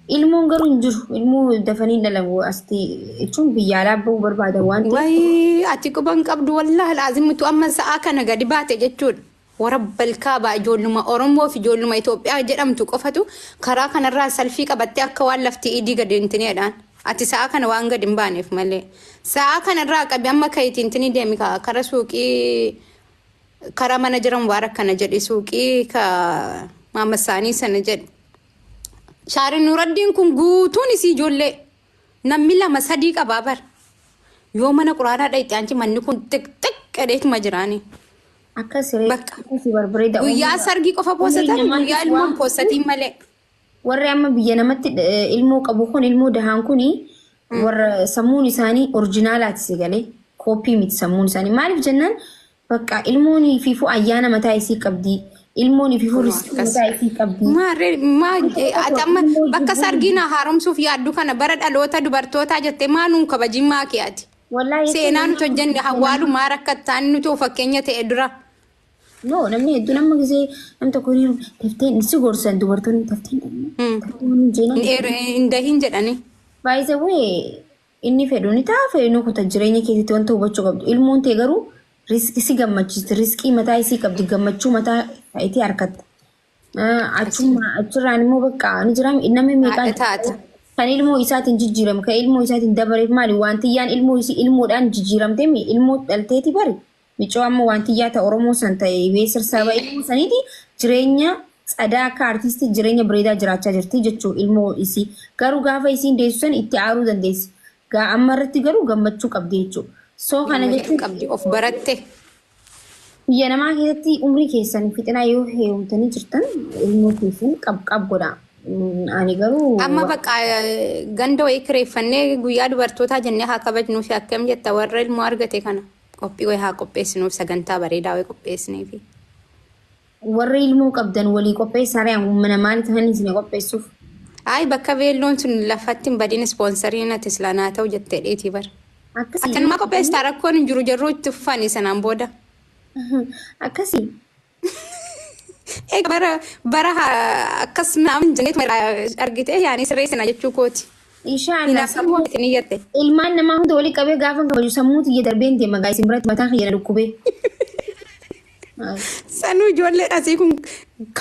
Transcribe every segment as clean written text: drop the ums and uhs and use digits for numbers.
Ilmoon garuu hin jiru. Ilmoo dafanii hin dhalan asti jechuun biyya alaa bahuu barbaadan waan ta'eef. Wayii ati quba hin qabdu wallaahi laazim tu amma sa'aa kana gadi baate jechuudha. Warabbal kaabaa ijoolluma Oromoo fi ijoolluma Itoophiyaa jedhamtu qofatu karaa kanarraa salfii qabattee akka waan lafti idii gadi hin tineedhaan. Ati sa'aa kana waan gadi hin baaneef malee. Sa'aa kanarraa qabi amma kayitiin tinii deemi kara suuqii karaa mana jira Mubaarak kana jedhi suuqii ka maama isaanii sana jedhi. Shaarin Nuraddiin kun guutuun isii ijoollee namni lama sadii qabaa bar. Yoo mana quraanaa dhayxe anchi manni kun xiq xiq jedheetuma jiraani. Akka siree Bakka akkasii barbareeda. guyyaa sargii qofa Umriin poosatan guyyaa namaatis ilmoon waan poosatiin malee. Warri amma biyya namatti ilmoo qabu kun ilmoo dahaan kuni warra sammuun isaanii orjinaalaati si galee kooppii miti sammuun isaanii. Maaliif jennaan bakka ilmoon fiifuu ayyaana mataa isii qabdi. Ilmoon fiifuu Kunoo riskii akkas. mataa isii qabdi. Maarree maa Wanta ati tokko amma ilmoo bakka jibbuun sargii na haaromsuuf yaaddu kana bara dhaloota dubartootaa jettee maa nuun kabajin maa kee ati. Wallaahi jechuun Seenaa namni nuti hojjenne hawaalumaa rakkattaan nuti fakkeenya ta'e dura. No, namni hedduun amma gisee nam tokko ni daftee si gorsan dubartoonni daftee hin jeenan. Hin dahin jedhanii. By the way, inni fedhu ni ta'a fedhu ni kuta jireenya keessatti wanta hubachuu qabdu. Ilmoon ta'e garuu riskii si gammachiisti. Riskii mataa isii qabdi gammachuu mataa isii harkatta. Achuma achirraan immoo bakka ni jira namni meeqaa Haadha taata. kan ilmoo isaatiin jijjiiramu kan ilmoo isaatiin dabareef maali wantiyyaan ilmoo isii ilmoodhaan jijjiiramtee mi ilmoo dhalteeti bari micoo amma wantiyyaa ta'e Oromoo san ta'e beesir saba ilmoo saniiti jireenya tsadaa akka artistii jireenya bareedaa jiraachaa jirti jechuu ilmoo isii garuu gaafa isiin deessu san itti aaruu dandeessi gaa amma irratti garuu gammachuu qabdi jechuu soo kana Gammachuu jechuun qabdi of baratte. Biyya namaa keessatti umrii keessan fixinaa yoo heerumtanii jirtan ilmoo keessan qab qab godha. Ani garuu Amma bakka ganda wayii kireeffannee guyyaa dubartootaa jennee haa kabajnuu fi akkam jetta warra ilmoo argate kana qophii wayii haa qopheessinuuf sagantaa bareedaa wayii qopheessineefi. Warra ilmoo qabdan walii qopheessaa ree mana maali ta'anii isin qopheessuuf. Ayi bakka beelloon sun lafatti hin badin ispoonsariin ati silaa naa ta'u jettee dheetii bara. Akkasii. Akkanumaa qopheessitaa rakkoon hin jiru jarruu itti fufanii sanaan booda. Akkasii. Egaa bara bara akkas naamin jenneetu argite yaani sirreessina jechuu kooti. Inshaallah Hinaafuu sammuu isin iyyatte. Ilmaan namaa hunda walii qabee gaafa kabaju sammuu tiyya darbeen deema gaa isin biratti mataan kiyya na dhukkubee. Sanuu ijoollee asii kun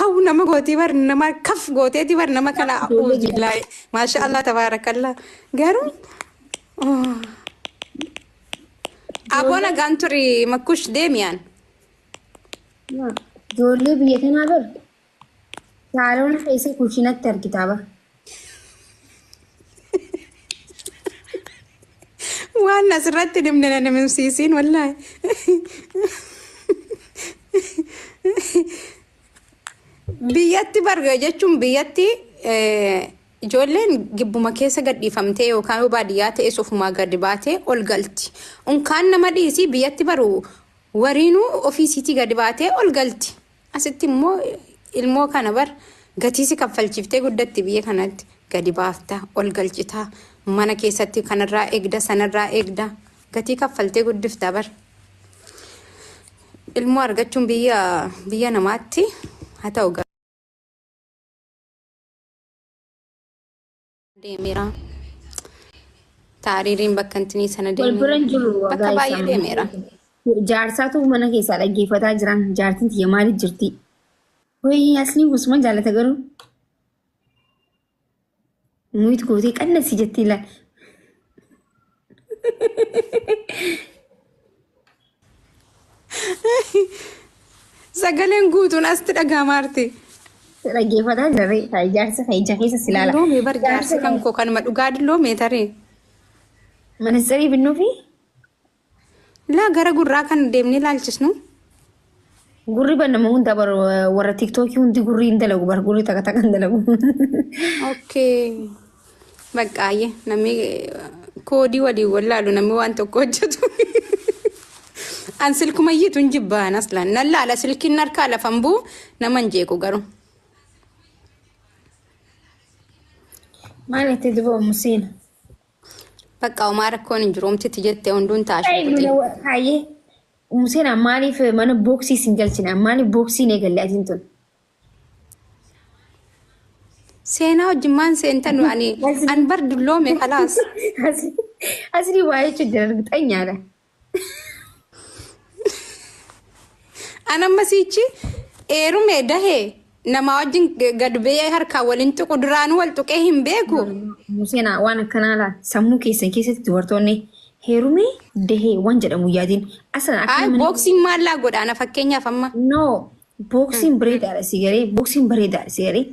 kaw nama gootii bar nama kaf gooteeti bar nama kana Ijoollee a'uuzu billaahi maasha Allah tabaarakallah garuu aboo nagaan turi makkush deemiyaan. Ijoollee biyya tanaa bar saaloona keessa kushinatti argitaa bar. Waan asirratti dhimne na nimsiisiin wallaahi. Biyyatti barga jechuun biyyatti ijoolleen gibbuma keessa gadhiifamtee yookaan yoo baadiyyaa ta'es ofumaa gadi baatee ol galti. Unkaan nama dhiisii biyyatti baru wariinuu ofiisiitii gadi baatee ol galti. Asitti immoo ilmoo kana bar gatiisi kaffalchiiftee guddatti biyya kanatti gadi baafta ol galchitaa mana keessatti kanarraa eegda sanarraa eegda gatii kaffaltee guddifta bar. Ilmoo argachuun biyya biyya namaatti haa ta'u deemeera. Taariiriin bakka intinii sana Wal bira deemeera. hin jiru Bakka guys. baay'ee deemeera. Jaarsaatu mana keessaa dhaggeeffataa jiran jaartiin tiyya maaliif jirti? Wayii asliin gosuma jaalata garuu. Muyit gootee qannasi jettee ilaal. Sagaleen guutuun asitti dhaga'ama arti. Dhaggeeffataa jira jaarsa kan ija keessa si ilaala. Dulloomee bar jaarsi kan koo kanuma dhugaa dulloomee taree. Manatsarii binnuufi Laa gara gurraa kan deemnee ilaalchisnu. Gurri banama hunda bar warra tiktookii hundi gurri hin dalagu bar gurri takka takka hin dalagu. Okay. Baqqaayyee namni koodii waliin wallaalu namni waan tokko hojjetu. An silkumayyiitu hin jibbaan aslaan. Nan laala silkiin harkaa lafan bu'u nama hin jeequ garuu. Maal itti duba Museen? Bakka homaa rakkoon hin jiru homtitti jettee hunduun taasifti. Hayyee Museen maaliif mana booksii sin galchine? Maaliif booksii hin eegalle atiin tun? Seenaa wajjin maan seentan ani an bar dulloome kalaas. Asli waa jechuun jira እርግጠኛ. An amma siichi eerume dahee namaa wajjin gad ba'ee harkaan waliin tuqu duraanuu wal tuqee hin beeku. Seenaa waan akkanaa laa sammuu keessan keessatti dubartoonni heerumee dahee waan jedhamu yaadin. Asan akka Ay, booksiin maallaa godhaana fakkeenyaaf amma. No, booksiin bareedaadha si garee, booksiin bareedaadha si garee.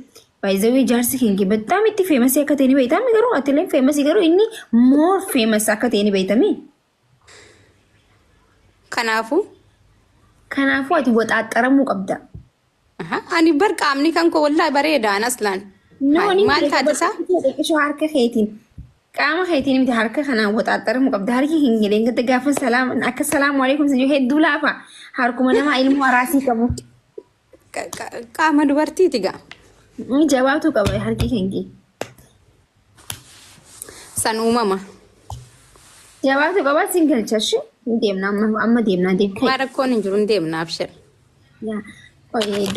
Baay'ee jaarsi keenya በጣም itti famous akka ta'e ni beektami, garuu atileen famous, garuu inni more famous akka ta'e ni beektami. Kanaafuu. Kanaafuu ati waxaaxaramuu qabda. Ani bar qaamni kan koo wallaahi bareedaan aslaan. No, ni Maal taate isaa? Xiqqishoo harka keetiin, qaama keetiin miti, harka kanaan waxaaxaramuu qabda. Harki hin jedheen gadi gaafa salaam akka salaamu alaikum si hedduu laafa. Harkuma nama ilmoo araasii qabu. Qaama dubartiiti gaa. Inni jabaatu qaba harki keenya. San uumama. Jabaatu qaba siin galchashi. Deemna amma, amma deemna, deemna. Waa rakkoon hin jiru, hin deemna, abshir. Yaa,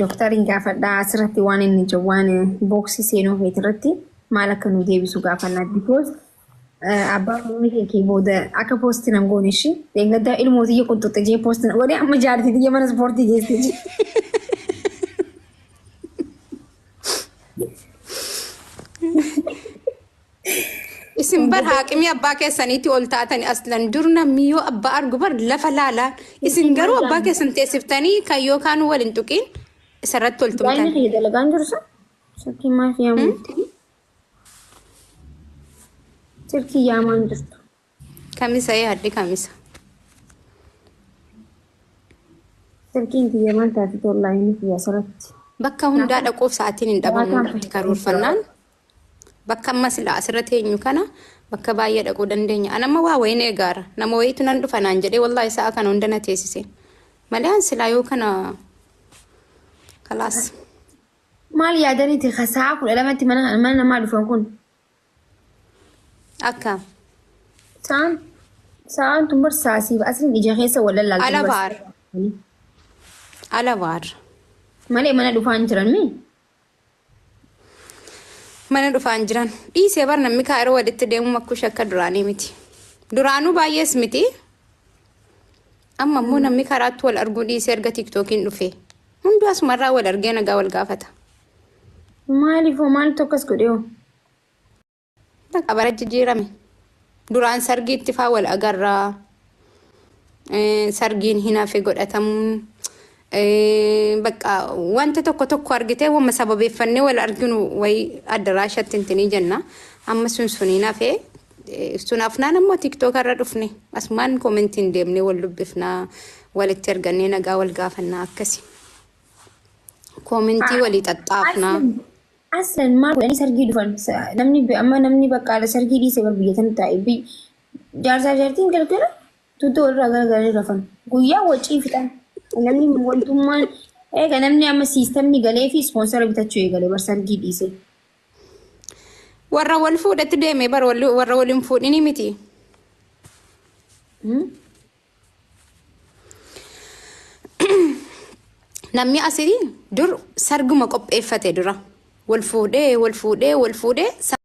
doktariin gaafadhaa asirratti waan inni jiru, waan booksii seenuu feet irratti maal akka nu deebisu gaafannaa, because abbaan uumii kee booda akka post nan goone ishii deeggaddaa ilmoo tiyya qunxuxxe jee post na godhe, amma jaartii tiyya mana ispoortii geesse jee. Isin bar haaqimii abbaa keessaniitti ol taatani aslan dur namni yoo abbaa argu bar lafa laalaa. Isin garuu abbaa keessan teessiftanii kan yookaan wal hin tuqin isarratti ol Baay'ina tumtan. kiyya dalagaan jirsa. Silkii maaf yaamutti? Silkii yaamaan jirtu. Kamisa ee haddi kamisa. Silkiin kiyya maal taate tollaa inni kiyya asirratti. Bakka hundaa dhaquuf sa'aatiin hin dhabamu Waataan irratti karoorfannaan. Bakka amma silaa asirra teenyu kana bakka baay'ee dhaquu dandeenya. An amma waa wayiin eegaara. Nama wayiitu nan dhufa naan jedhee wallaahi sa'a kana hunda na teessise. Malee an silaa yoo kana kalaas. Maal yaadaniiti sa'a 12tti mana namaa dhufan kun? Akka Sa'aan tun bar saasiif asliin ija keessa wal lallaaltu. Alabaar. Alabaar. Malee mana dhufaa hin jiran mi? Mana dhufaan jiran. Dhiisee bar namni kaayiroo walitti deemu makkush akka duraanii miti. Duraanuu baay'ees miti. Amma immoo namni karaatti wal arguu dhiisee erga tiiktookiin dhufe. Hunduu asumarraa wal argee nagaa wal gaafata. Maaliif hoo, maaltu akkas godhe hoo? Bakka bara jijjiirame. Duraan sargiitti faa wal agarraa. Sargiin hin hafe godhatamuun. Bakka wanta tokko tokko argitee wamma sababeeffannee wal arginu wayii addaraashatti intinii jenna. Amma sun suniin hafe. Sun hafnaan ammoo tiiktook irra dhufne. Asumaan koomentiin deemnee wal dubbifnaa, walitti argannee nagaa wal gaafannaa akkasi. Koomentii walii xaxxaafnaa. Aslan maal godhanii sargii dhufan? Namni amma namni bakka sargii dhiisee bar biyya tana taa'e. Jaarsaa jaartiin galgala tuuta walirraa garagalanii rafan. Guyyaa wacii fixan. Namni wantummaan eega namni amma siistamni galee fi ispoonsara bitachuu eegale bar sargii dhiisee. Warra wal fuudhatti deeme bar, warra wal hin fuudhini miti. Namni asii dur sarguma qopheeffate dura. Wal fuudhee wal fuudhee wal fuudhee.